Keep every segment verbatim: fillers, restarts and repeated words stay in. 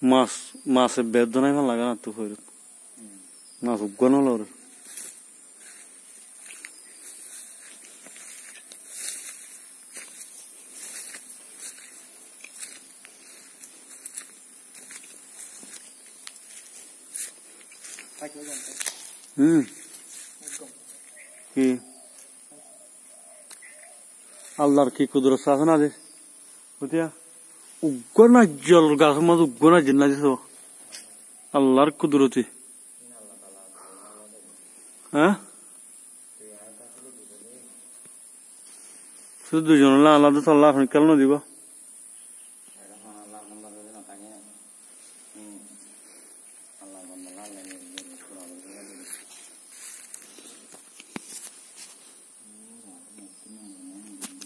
Mas, mase beddo nai fán lage na tu hoirot. Mas uggúa no lore. Hmm. Ki? Allar ki kudurot asé na de? Butiya? Uggúa naijjol gasór mazé uggúa naijjol naijjol só. Allar kuduroti. Há? Cúdu duizon óile añára to Allah fán kiyá no dibo.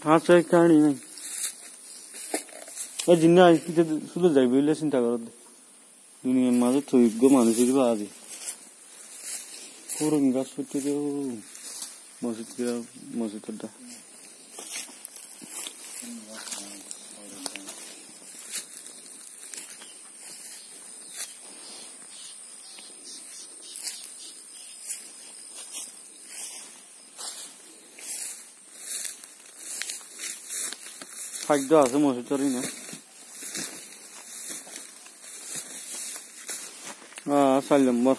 Añár só ek kaháni nai. E jinne ai, cúdu zaibo buli sinta goró de. Duniyar mazé toi uggúa manúic eri baade. Furun gas futti de, ó mosjid gira, mosjid adda. Faidda asé mosjidor ine. Ah, sair lombor.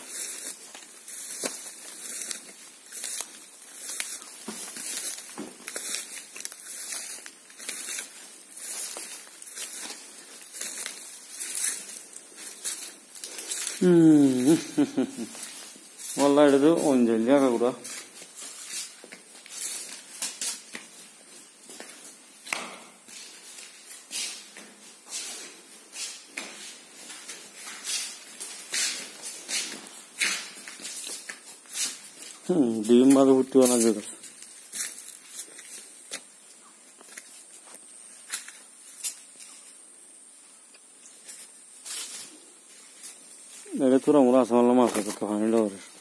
Hmm. Wallai, ede to onjel jaga gura. Hmm, dui mazé futti bana jaga. Ede tura mura asé, Allah maaf goró, to faní lore.